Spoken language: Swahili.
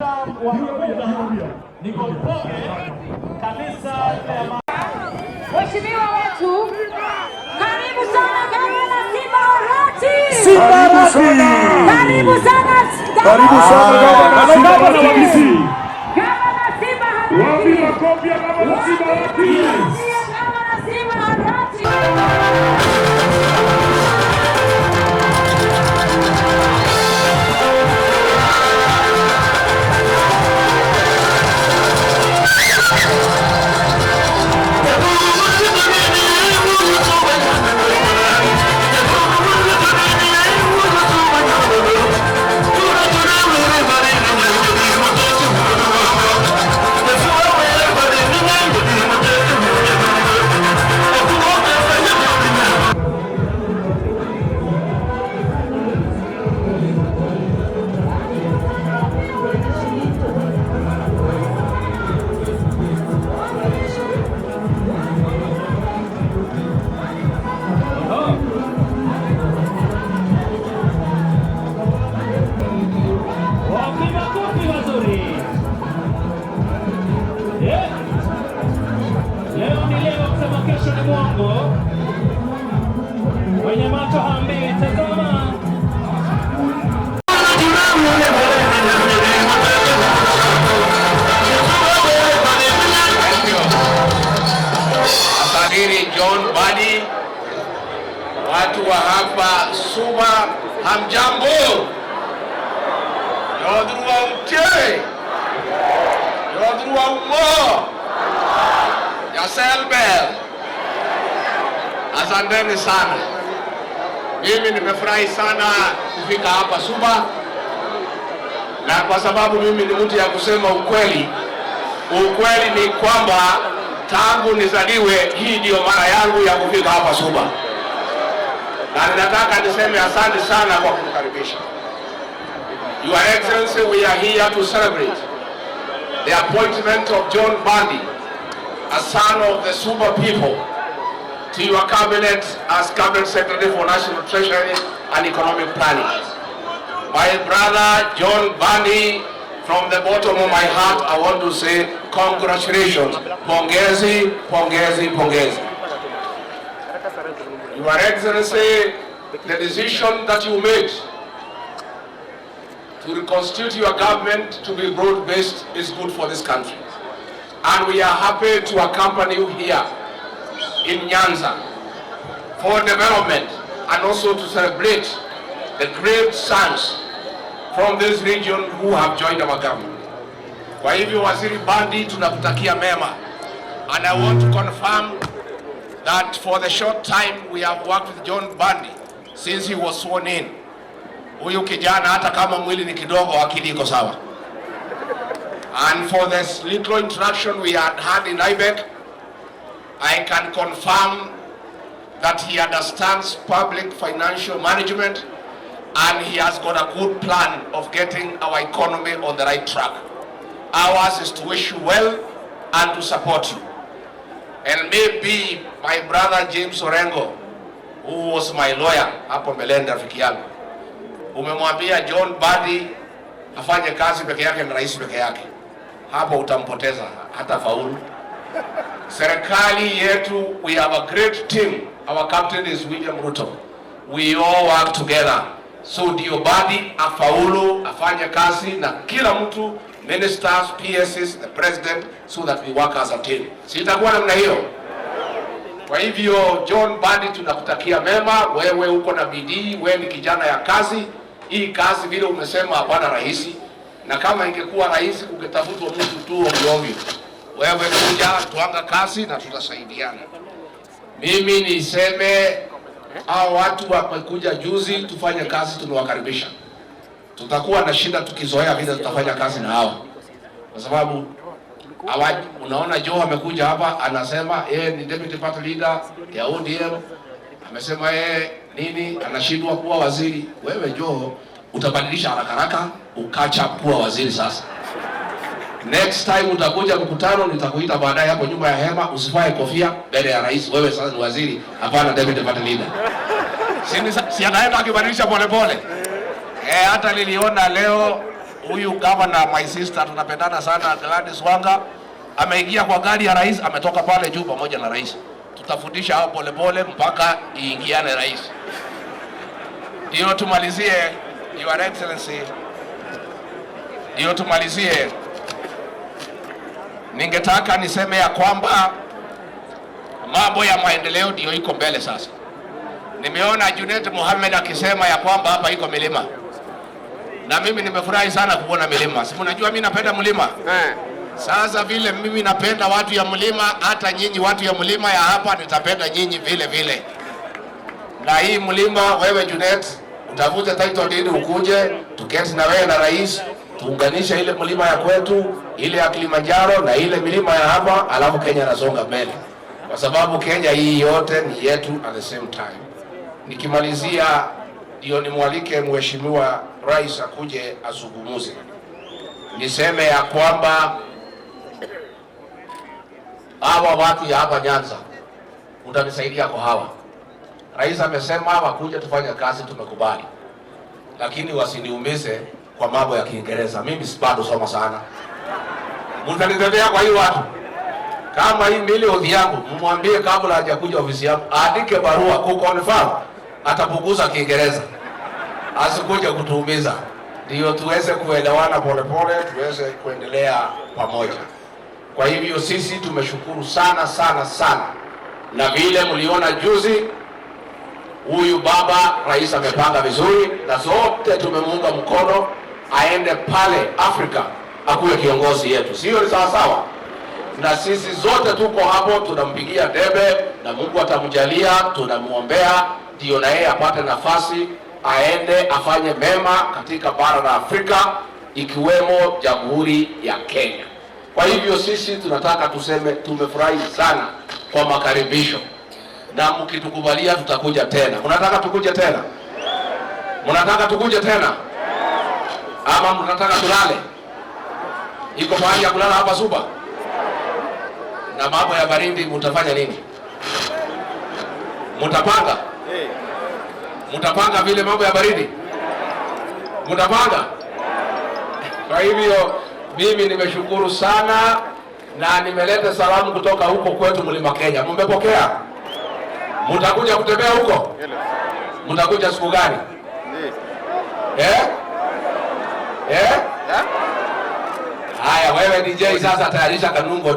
Wa niko Mpoge kanisa ya Mheshimiwa wetu, karibu sana Gavana Simba Arati. Simba Arati. Karibu sana. Karibu sana Gavana Simba Gavana wa Arati. Kisii. Gavana Simba Wapi Arati. makofi ya Gavana Simba Arati? Gavana Simba Arati. Wapi makofi mazuri. Yeah. Leo ni leo, kusema kesho ni mwongo. Mwenye macho haambiwi tazama. Thank you. Asanteni John Mbadi, watu wa hapa Suba, hamjambo? Yodhruwa umche, yodhruwa umo, Yaselbel. Asanteni sana. Mimi nimefurahi sana kufika hapa Suba, na kwa sababu mimi ni mtu ya kusema ukweli. Ukweli ni kwamba tangu nizaliwe, hii ndiyo mara yangu ya kufika hapa Suba, na ninataka niseme asante sana kwa kutukaribisha. Your Excellency, we are here to celebrate the appointment of John Mbadi, a son of the Suba people, to your cabinet as Cabinet Secretary for National Treasury and Economic Planning. My brother John Mbadi, from the bottom of my heart, I want to say congratulations. Pongezi, pongezi, pongezi. Your Excellency, the decision that you made to reconstitute your government to be broad-based is good for this country. And we are happy to accompany you here in Nyanza for development and also to celebrate the great sons from this region who have joined our government. Kwa hivyo, Waziri Mbadi, tunakutakia mema. And I want to confirm that for the short time we have worked with John Mbadi since he was sworn in, huyu kijana hata kama mwili ni kidogo, akili iko sawa. And for this little interaction we had had in IBEC, I can confirm that he understands public financial management and he has got a good plan of getting our economy on the right track. Ours is to wish you well and to support you. And maybe my brother James Orengo, who was my lawyer hapo mbeleni, rafiki yangu, umemwambia John Mbadi afanye kazi peke yake na rais peke yake, hapo utampoteza, hata faulu. Serikali yetu, we have a great team. Our captain is William Ruto. We all work together. So ndio Mbadi afaulu, afanye kazi na kila mtu, ministers, PSs, the president, so that we work as a team. Si itakuwa namna hiyo? Kwa hivyo John Mbadi, tunakutakia mema. Wewe uko na bidii, wewe ni kijana ya kazi. Hii kazi vile umesema hapana rahisi, na kama ingekuwa rahisi kungetafutwa mtu tu ovyo ovyo. Wewe kuja tuanga kazi na tutasaidiana. Mimi niseme hao watu wamekuja juzi, tufanye kazi, tumewakaribisha. Tutakuwa na shida tukizoea vile tutafanya kazi na hawa, kwa sababu hawa, unaona Joe amekuja hapa anasema yeye ni deputy party leader ya ODM, amesema yeye nini, anashindwa kuwa waziri. Wewe Joe utabadilisha haraka haraka ukacha kuwa waziri sasa. Next time utakuja mkutano, nitakuita baadaye hapo nyuma ya hema, usivae kofia mbele ya rais. Wewe sasa ni waziri, hapana deputy party leader. Si anaenda akibadilisha polepole. Eh, hata niliona leo Huyu governor, my sister, tunapendana sana, Gladys Wanga ameingia kwa gari ya rais, ametoka pale juu pamoja na rais. Tutafundisha hao polepole mpaka iingiane rais. Ndio tumalizie, Your Excellency, ndio tumalizie. Ningetaka niseme ya kwamba mambo ya maendeleo ndio iko mbele sasa. Nimeona Junet Mohamed akisema ya kwamba hapa iko milima, na mimi nimefurahi sana kuona milima. Si mnajua mimi napenda mlima. Sasa vile mimi napenda watu ya mlima, hata nyinyi watu ya mlima ya hapa nitapenda nyinyi vile vile. Na hii mlima, wewe Junet, utafute title deed ukuje tuketi na wewe na rais, tuunganishe ile mlima ya kwetu, ile ya Kilimanjaro na ile milima ya hapa, alafu Kenya nasonga mbele, kwa sababu Kenya hii yote ni yetu at the same time. Nikimalizia ndio nimwalike Mheshimiwa Rais akuje azungumuze, niseme ya kwamba hawa watu ya hapa Nyanza utanisaidia kwa hawa. Rais amesema wakuja tufanye kazi, tumekubali, lakini wasiniumize kwa mambo ya Kiingereza. Mimi si bado soma sana, mtanitetea kwa hii watu. Kama hii milioni yangu, mmwambie kabla hajakuja ofisi yangu aandike barua ku confirm, atapunguza Kiingereza, asikuje kutuumiza, ndio tuweze kuelewana polepole, tuweze kuendelea pamoja. Kwa hivyo sisi tumeshukuru sana sana sana, na vile mliona juzi, huyu baba rais amepanga vizuri, na sote tumemuunga mkono aende pale Afrika akuwe kiongozi yetu, sio? Ni sawa sawa? Na sisi zote tuko hapo, tunampigia debe na Mungu atamjalia, tunamwombea ndio na yeye apate nafasi aende afanye mema katika bara la Afrika ikiwemo Jamhuri ya Kenya. Kwa hivyo sisi tunataka tuseme tumefurahi sana kwa makaribisho, na mkitukubalia tutakuja tena. Mnataka tukuje tena? Mnataka tukuje tena ama mnataka tulale? Iko mahali ya kulala hapa Suba? Na mambo ya baridi mtafanya nini? Mtapanga? Mtapanga vile mambo ya baridi? Mtapanga? Kwa hivyo mimi nimeshukuru sana na nimeleta salamu kutoka huko kwetu Mlima Kenya. Mmepokea? Mtakuja kutembea huko? Mtakuja siku gani? Eh? Eh? Haya, wewe DJ sasa tayarisha kanungo ndio.